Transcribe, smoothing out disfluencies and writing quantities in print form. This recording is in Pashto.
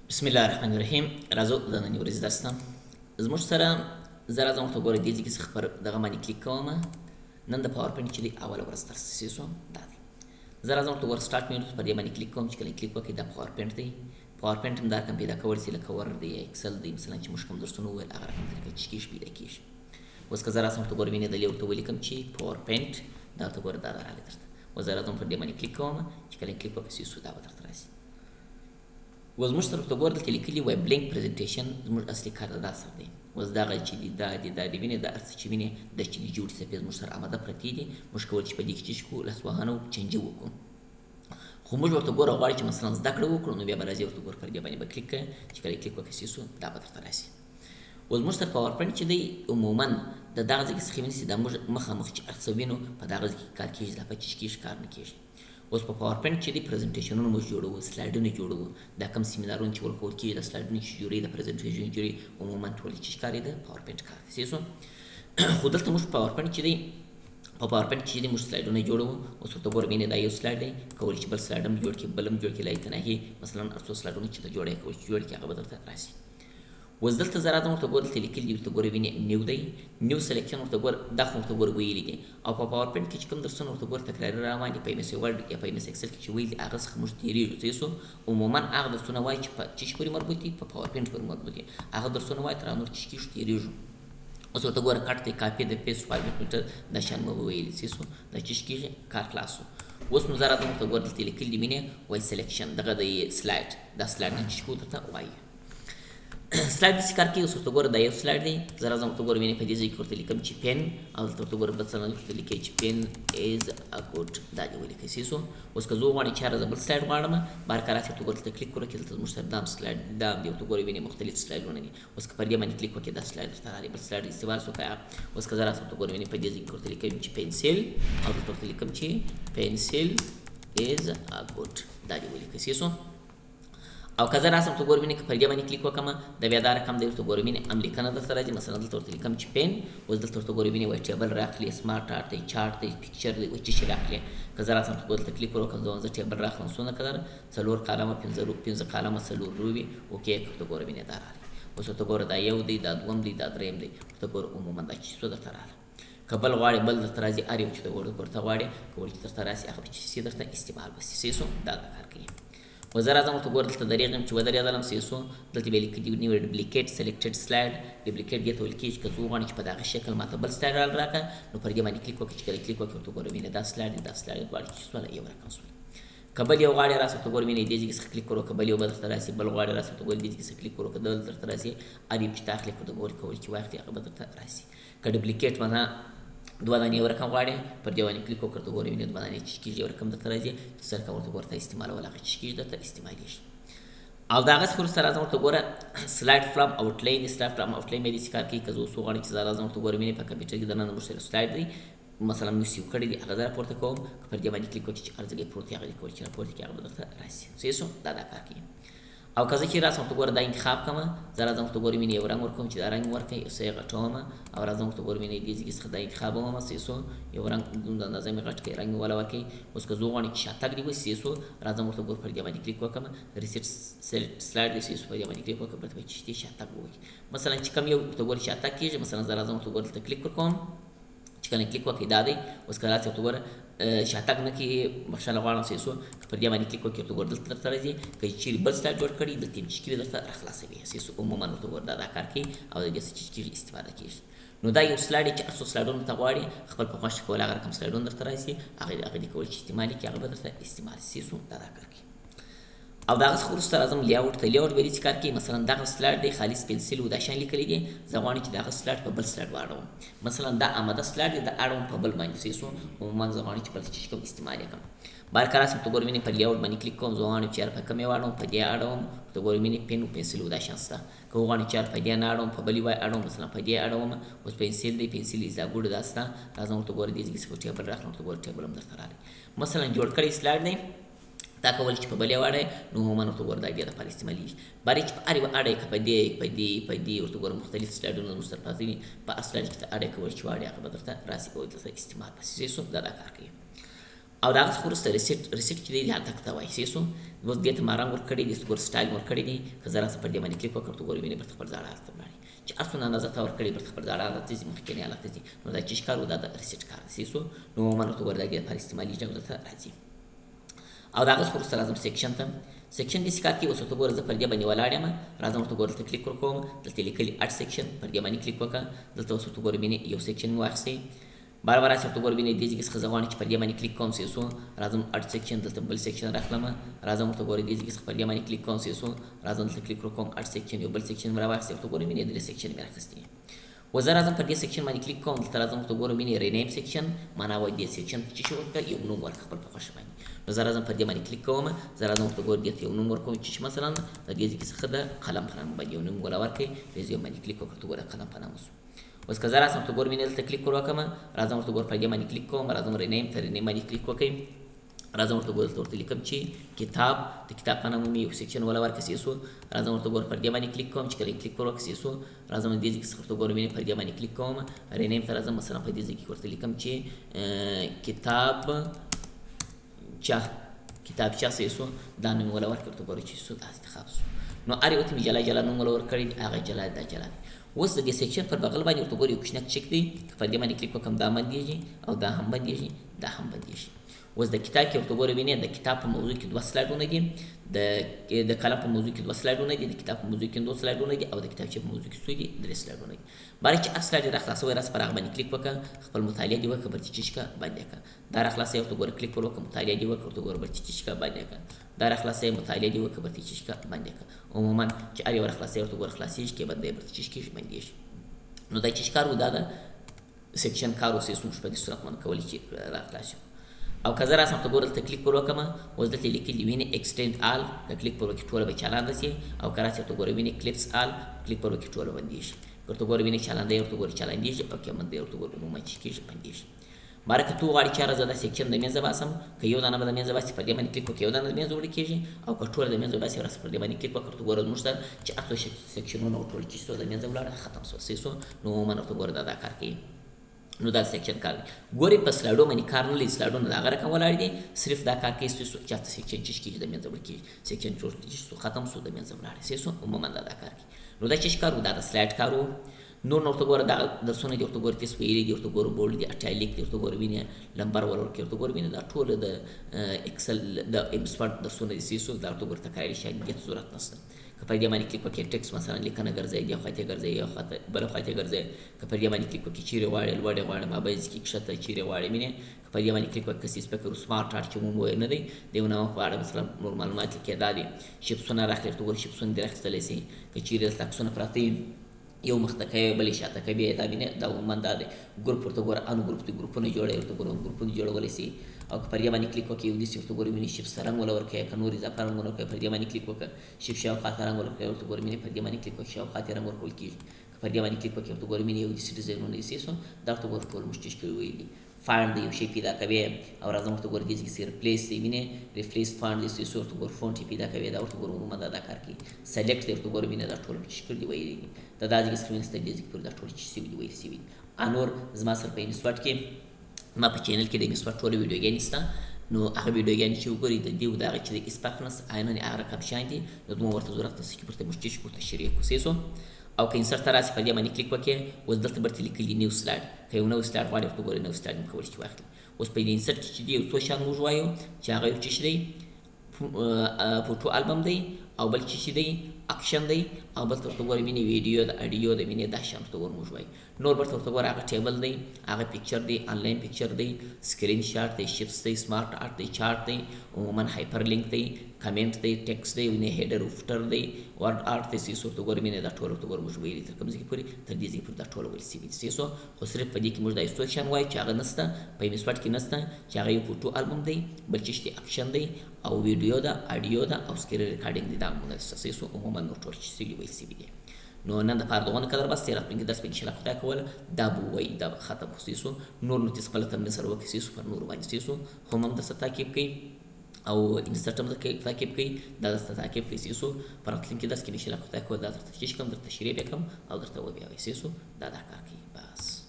بسم الله الرحمن الرحیم. راځو د نننۍ ورځې درس ته. زموږ سره زه راځم ورته ګوره، دې ځای کې څخه پر دغه باندې کلیک کوم. نن د پاورپوینټ چې دی اوله ورځ درس شو دا دی. زه راځم ورته ګوره start menu پر دې باندې کلیک کوم. چې کله کلیک وکړي، دا پاورپوینټ دی. پاورپوینټ هم دا رقم پیدا کول شي، لکه Word دی، Excel دی، مثلا چې موږ کوم درسونه وویل هغه رقم طریقه چې کېږي پیدا کېږي. اوس که زه راسم ورته ګوره وینې، دلې ورته ولیکم چې پاورپوینټ، دا ورته ګوره دا راغلی درته. اوس زه راځم پر دې باندې کلیک کوم. چې کله کلیک وکړي سو، دا به درته راشي. اوس موږ سره ورته ګوره دلته لیکلي وای blank presentation. زموږ اصلي کار دا سره دی. اوس دغه چې دي، دا دي، دا دي، وینې، دا هر څه چې وینې، دا چې دي جوړ صفحې زموږ سره آماده پرتې دي. موږ کولی چې په دې کې چې کړو لاسوهنه وکړو، چنجي وکړو، خو موږ ورته ګوره غواړو چې مثلا زده کړه وکړو، نو بیا به راځي ورته ګوره پر دې باندې به کلیک کوي. چې کله کلیک وکړي سو، دا به درته راشي. اوس موږ سره پاورپوینټ چې دی، عموما د دغه ځای څخه ویني چې دا موږ مخامخ چې هر څه وینو په دغه ځای کې کار کېږي، دا په چې کېږي کار نه کېږي. اوس په پاورپوینټ چې دی پریزنټیشنونه موږ جوړوو، سلایډونه جوړوو، دا کوم سیمینارونه چې ورکول کېږي، دا سلایډونه چې جوړوي، دا پریزنټیشن جوړوي، عموما ټول چې کار دی پاورپوینټ کار دی. صحیح؟ خو دلته موږ پاورپوینټ چې دی، په پاورپوینټ چې دی موږ سلایډونه جوړوو. اوس ورته ګوره وینې، دا یو سلایډ دی، کولی چې بل سلایډ هم جوړ کړي، بل هم جوړ کړي، لایتناهي مثلا هر څو سلایډونه چې ته جوړې کولی چې جوړ کړي، هغه به درته راشي. اوس دلته زه راځم ورته ګوره دلته لیکلي دي، ورته ګوره وینې، new دی، new selection. ورته ګوره دا خو ورته ګوره ویلي دي، او په پاورپوینټ کې چې کوم درسونه ورته ګوره تکراري روان دي، په MS Word یا په MS Excel کې چې ویلي هغه څخه موږ تېرېږو. صحیح سو؟ عموما هغه درسونه وایي چې په څه شي پورې مربوط دي، په پاورپوینټ پورې مربوط دي، هغه درسونه وایي، تر نور چې کېږي تېرېږو. اوس ورته ګوره cut دی، کاپي دی، paste، format painter، دا شیان مو ویلي. صحیح سو؟ دا چې کېږي کار خلاص سو. اوس نو زه راځم ورته ګوره دلته لیکلي دي، وینې، وایي selection، دغه دی سلایډ. دا سلایډ نه چې کوو درته وایي سلایډ داسې کار کوي. اوس ورته ګوره دا یو سلایډ دی. زه راځم ورته ګوره وینې، په دې ځای کې ورته لیکم چې pen، او دلته ورته ګوره مثلا ورته لیکي چې pen is a good، دا دې ولیکئ. صحیح سو؟ اوس که زه وغواړم چې یاره زه بل سلایډ غواړم، بهر که راسي ورته ګوره دلته کلیک وکړو، دلته زموږ سره دام سلایډ دام دی. ورته ګوره وینې، مختلف سلایډونه دي. اوس که پر دې باندې کلیک وکړې، دا سلایډ درته راغلی، بل سلایډ استعمال سو. که اوس که زه راسم ورته ګوره وینې، په دې ځای کې ورته لیکم چې pencil، او دلته ورته لیکم چې pencil is a good، دا دې ولیکئ. صحیح سو؟ او که زه راسم ورته ګورم وینې، که پر دې باندې کلیک وکړم، دا بیا دا رقم دی. ورته ګورم وینې، هم لیکنه درته راځي. مثلا دلته ورته لیکم چې pen. اوس دلته ورته ګورم وینې، وایي table راخلي، smart art دی، چارت دی، picture دی، وایي چې شي راخلي. که زه راسم ورته دلته کلیک وکړم، زه table راخلم، څونه کلر، څلور کالمه، پنځه کالمه، څلور row وي. okay، ورته ګوره وینې دا راغلی. اوس ورته ګوره دا یو دی، دا دوم دی، دا دریم دی. ورته ګوره عموما دا چې څو درته راغله. که بل غواړي بل درته راځي، هر یو چې ته ورته غواړي کولی چې درته راسي، هغه چې سي درته استعمال وسي. صحیح سو؟ دا دا کار کوي. و زه راځم ورته ګوره دلته درېږم. چې ودرېدلم، صحیح سو؟ دلته بیا لیکلي دي new duplicate selected slide. duplicate دې ته ویل کېږي که زه وغواړم چې په دغه شکل ماته بل سلایډ راکړه، نو پر دې باندې کلیک وکړي. چې کله کلیک وکړي ورته ګوره وینې، دا سلایډ دی، دا سلایډ دواړه چې سوله یو رقم سوله. که بل یو غواړي راسه ورته ګوره وینې، دې ځای څخه کلیک کړو، که بل یو به درته راسي. بل غواړي راسه ورته ګوره دې ځای څخه کلیک کړو، که بل درته راسي. هر یو چې ته اخلې ورته ګوره کولی چې واخلې، هغه به درته راسي. که duplicate مثلا دوه دانې یو رقم غواړي، پر دې باندې کلیک وکړه، ورته ګوره وینې، دوه دانې چې کېږي یو رقم درته راځي. چې څه رقم ورته ګوره ته استعمالول، هغه چې کېږي درته استعمالېږي. او د هغه څخه وروسته راځم ورته ګوره slide from outline. slide from outline مې داسې کار کوي، که زه اوس وغواړم چې زه راځم ورته ګوره وینې، په کمپیوټر کې دننه موږ سره سلایډ دی، مثلا مې save کړی دی، هغه زه راپورته کوم. که پر دې باندې کلیک وکړي چې هر ځای پورته هغه دې کولی چې راپورته کړي، هغه به درته راسي. صحیح سو؟ دا دا کار کوي. او که زه چې راسم ورته ګوره دا انتخاب کړم، زه راځم ورته ګوره وینې یو رنګ ورکوم چې دا رنګ ورکړي، یو څه یې غټوم، او راځم ورته ګوره وینې دې ځای څخه دا انتخابوم. صحیح سو؟ یو رنګ دومره اندازه مې غټ کړي، رنګ مې وله ورکړي. اوس که زه وغواړم چې شاتګ دې وشي، صحیح سو؟ راځم ورته ګوره پر دې باندې کلیک وکړم، reset slide دی. صحیح سو؟ پر دې باندې کلیک وکړم، ورته چې دې شاتګ وکړي. مثلا چې کوم یو ورته ګوره شاتګ کېږي، مثلا زه راځم ورته ګوره دلته کلیک ورکوم. چې کله کلیک وکړي دا دی. اوس که راسي ورته ګوره شاتګ نه کوي، بخښنه غواړم. صحیح سو؟ که پر دې باندې کلیک وکړي ورته ګوره دلته درته راځي. که چیرې بل سلایډ جوړ کړي، دلته یې چې کېږي درته راخلاصوي. صحیح سو؟ عموما ورته ګوره دا دا کار کوي، او د دې څخه چې کېږي استفاده کېږي. نو دا یو سلایډ چې هر څو سلایډونه ته غواړي خپل په خوښه کول، هغه رقم سلایډونه درته راسي، هغه دې کولی چې استعمال کړي، هغه به درته استعمال. صحیح سو؟ دا دا کار کوي. او د هغه څخه وروسته راځم layout ته. layout به دې څه کار کوي؟ مثلا دغه سلایډ دی، خالص pencil او دا شیان لیکلي دي. زه غواړم چې دغه سلایډ په بل سلایډ واړوم. مثلا دا آماده سلایډ دی، دا اړوم په بل باندې. صحیح سو؟ عموما زه غواړم چې بل څه کوم استعمال یې کړم. بهر که راسم ورته ګورم وینې، پر layout باندې کلیک کوم. زه غواړم چې یار په کوم یې واړوم، په دې اړوم. ورته ګورم وینې، pen او pencil او دا شیان شته. که وغواړم چې یار په دې نه اړوم، په بلې وای اړوم، مثلا په دې اړوم. اوس pencil دی، pencil is a good دا شته. راځم ورته ګوره دې ځای څخه table راخلم. ورته ګوره table هم درته راغلی. مثلا جوړ کړی سلایډ دی، دا کولی چې په بلې واړی، نو عموما ورته ګوره دا دې لپاره استعمالېږي. بارې چې په هر یوه اړی، که په دې، په دې، په دې، ورته ګوره مختلف سلایډونه موږ سره پراته دي. په هر سلایډ کې ته اړی کولی چې واړې، هغه به درته راسي او درته استعمال به شي. صحیح سو؟ دا دا کار کوي. او د هغه څخه وروسته reset چې دی هلته ته وایي صحیح سو. اوس دې ته ما رنګ ورکړی دی، ګور سټایل ورکړی دی. که زه راسم پر دې باندې کلیک وکړم ته ګورې وینې بیرته خپل زاړه حالت ته ولاړې، چې هر څومره اندازه تا ورکړې بیرته خپل زاړه حالت ته ځي، مخکینی حالت ته ځي. نو دا چې کار و دا د reset کار دی صحیح سو. نو عموماً ورته ګوره دا دې لپاره استعمالېږي او درته راځي. او د هغه څخه وروسته راځم section ته. section داسې کار کوي، اوس ورته ګوره زه پر دې باندې ولاړ یم، راځم ورته ګوره دلته کلیک ورکوم، دلته لیکلي add section، پر دې باندې کلیک وکړه. دلته اوس ورته ګوره وینې یو section مې واخیستی. بار بار راسي ورته ګوره وینې دې ځای څخه زه غواړم چې پر دې باندې کلیک کوم صحیح سو. راځم add section، دلته بل section راخلم، راځم ورته ګوره دې ځای څخه پر دې باندې کلیک کوم صحیح سو. راځم دلته کلیک ورکوم add section، یو بل section مې راواخیستی. ورته ګوره وینې درې section مې راخیستي. و زه راځم پر دې section باندې کلیک کوم، دلته راځم ورته ګورم وینې rename section، معنا وایي دې section ته چې شي ورکړه یو نوم ورکړه خپل په خوښه باندې. نو زه راځم پر دې باندې کلیک کوم، زه راځم ورته ګورم دې ته یو نوم ورکوم چې مثلا د دې ځای څخه د قلم په نامه باندې یو نوم ولا ورکړئ، دې ځای باندې کلیک وکړه ورته ګوره قلم په نامه شو. اوس که زه راسم ورته ګورم وینې دلته کلیک ور وکړم، راځم ورته ګور پر دې باندې کلیک کوم، راځم rename ته rename باندې کلیک وکړئ. راځم ورته ګور ورته لیکم چې کتاب، د کتاب په نامه مې یو section ولا ورکړه صحیح سو. راځم ورته ګور پر دې باندې کلیک کوم، چې کله کلیک ور وکړم صحیح سو. راځم دې ځای څخه ورته ګورم وینې پر دې باندې کلیک کوم، rename ته راځم، مثلا په دې ځای کې ورته لیکم چې کتاب چا، کتابچه صحیح سو. دا نوم ولا ورکړه ورته ګوره چې سو دا انتخاب سو. نو هر یو ته مې جلا جلا نوم ولا ورکړی دی، هغه جلا دا جلا دی. اوس د دې section پر بغل باندې ورته ګوري یو کوچنی چک دی، که پر دې باندې کلیک وکړم دا بندېږي او دا هم بندېږي، دا هم بندېږي. اوس د کتاب کې ورته ګوره وینې د کتاب په موضوع کې دوه سلایډونه دي، د قلم په موضوع کې دوه سلایډونه دي، د کتاب په موضوع کې دوه سلایډونه دي، او د کتابچې په موضوع کې څو دي؟ درې سلایډونه دي. باره چې هر سلایډ را خلاصوي راس پر هغه باندې کلیک وکړه، خپل مطالعه دې وکړه، برچې چې شکه باندې کړه. دا را خلاصوي ورته ګوره کلیک ور وکړه، مطالعه دې وکړه، ورته ګوره برچې چې شکه باندې کړه. دا را خلاصوي مطالعه دې وکړه، برچې چې شکه باندې کړه. عموماً چې هر یو را خلاصوي ورته ګوره خلاصېږي کې بندې برچې چې شکه بندېږي. نو دا چې کار و دا ده section کار و سیستم په دې صورت باندې کولی چې را خلاص شي. او که زه راسم ورته ګوره دلته کلیک ور وکړم، اوس دلته لیکلي وینې extend all، که کلیک پر وکړي ټوله به چالانده شي. او که راسي ورته ګوره وینې collapse all، کلیک پر وکړي ټوله بندېږي. که ورته ګوره وینې چالانده ورته ګوره چالانډېږي او که بندې ورته ګوره عموماً چې کېږي بندېږي. باره که تو غواړې چې زه دا section د منځه باسم، که یو دانه به د منځه باسي پر دې باندې کلیک وکړي یو دانه د منځه وړل کېږي، او که ټوله د منځه باسي راسه پر دې باندې کلیک وکړه ورته ګوره موږ سره چې هر څو section ونه ټول چې څو د منځه ولاړه ختم سو صحیح سو. نو عموماً ورته ګوره دا دا کار کوي. نو دا section کار دی. ګورې په سلایډو باندې کار نه لري، سلایډونه د هغه رقم ولاړ دي، صرف دا کار کوي چې چاته section چې کېږي د منځه وړل کېږي، section ټول چې سو ختم سو د منځه ولاړ صحیح سو. عموماً دا دا کار کوي. نو دا چې کار و دا د slide کار و. نور نو ورته ګوره دا درسونه دي ورته ګوره تیس ویلي دي ورته ګوره bold دي، italic دي ورته ګوره وینې لمبر ور ورکړي ورته ګوره وینې دا ټول د Excel د MS Word درسونه دي صحیح سو. دا ورته ګوره تکراري شیان دي، هېڅ ضرورت نشته. که پر دې باندې کلیک وکړې ټیکس مثلا لیکنه ګرځوي، دې خوا ته ګرځوي، یو خوا ته بل خوا ته ګرځوي. که پر دې باندې کلیک وکړې چیرې غواړې لوړې غواړې مابینځ کې کښته چیرې غواړې وینې. که پر دې باندې کلیک وکړې کسي سپکر smart art چې مونږ وایو نه دی د یو نامه په اړه مثلا نور معلومات لیکي دا دي. shapes ونه راخلي ورته ګوره shapes ونه دې راخیستلی شي. که چیرې دلته عکسونه پراته وي یو مخ ته کوي بل یې شاته کوي، دا وینې دا عموماً دا دی. ګروپ ورته ګوره ungroup دی، ګروپونه جوړوي ورته ګوره ګروپونه جوړولی شي. او که پر دې باندې کلیک وکړې یو داسې ورته ګوره وینې shape ته رنګ ولا ورکوي، که نور اضافه رنګونه ورکوي پر دې باندې کلیک وکړه shape شاوخوا ته رنګ ورکوي ورته ګوره وینې پر دې باندې کلیک وکړه شاوخوا ته رنګ ورکول کېږي. که پر دې باندې کلیک وکړې ورته ګوره وینې یو داسې ډیزاینونه یې سو دا ورته ګوره ټول موږ چې ویلي. find دی یو شی پیدا کوي او راځم ورته ګوره دې ځای کې replace دی وینې replace find دی سو ورته ګوره font یې پیدا کوي دا ورته ګوره عموماً دا کار کوي. select دی ورته ګوره وینې دا ټول چې کړي دي ویلي دي. دا دا ځای کې وینې سترګې ځای پورې دا ټول چې سوي دي ویل سوي دي. انور زما سره په MS Word کې ما په channel کې د MS Word ټوله ویډیوګانې شته، نو هغه ویډیوګانې چې وګورئ د دې او د هغه چې د هېڅ فرق نشته، عیناً هغه رقم شیان دي. نو دومره ورته ضرورت نشته چې ورته موږ چې ورته تشریح کړو صحیح سو. او که insert ته راسي پر دې باندې کلیک وکړې اوس دلته برته لیکلي new slide، که یو نوی slide غواړې ورته ګورې نوی slide هم کولی شي واخلي. اوس په دې insert کې چې دی یو څو شیان موږ وایو چې هغه یو څه شی دی photo album دی، او بل څه شی دی اکشن دی، او بل ته ورته ګوره وینې ویډیو ده اډیو ده وینې دا شیان ورته ګوره موږ وایو. نور برته ورته ګوره هغه table دی، هغه picture دی، online picture دی، screenshot دی، shapes دی، smart art دی، چارت دی، عموماً hyperlink دی، کمنټ دی، ټیکس دی، وینې header او footer دی، word art دی صحیح سو. ورته ګوره وینې دا ټول ورته ګوره موږ ویلي تر کوم ځای پورې تر دې ځای پورې دا ټول ویل سوي دي صحیح سو. خو صرف په دې کې موږ دا یو څو شیان وایو چې هغه نشته په MS Word کې نشته، چې هغه یو photo album دی، بل چې دی اکشن دی، او ویډیو ده، اډیو ده، او screen recording دی، دا موږ نشته صحیح سو. عموماً نور ټول چې سوي ویل سوي دي. نو نن د پاره دغه قدر بس دی، راتلونکي درس به انشاءالله خدای کول دا به ووایي دا به ختم کړو صحیح سو. نور نو تاسو خپله تمرین سره وکړئ صحیح سو، پر نورو باندې صحیح سو. هم هم درسره تعقیب کړئ او insert هم درته تعقیب کړئ، دا درسره تعقیب کړئ صحیح سو. په راتلونکي درس کې به انشاءالله خدای کول دا درته تشریح کړم، درته تشریح به کړم او درته وبه وایي صحیح سو. دا دا کار کوي بس.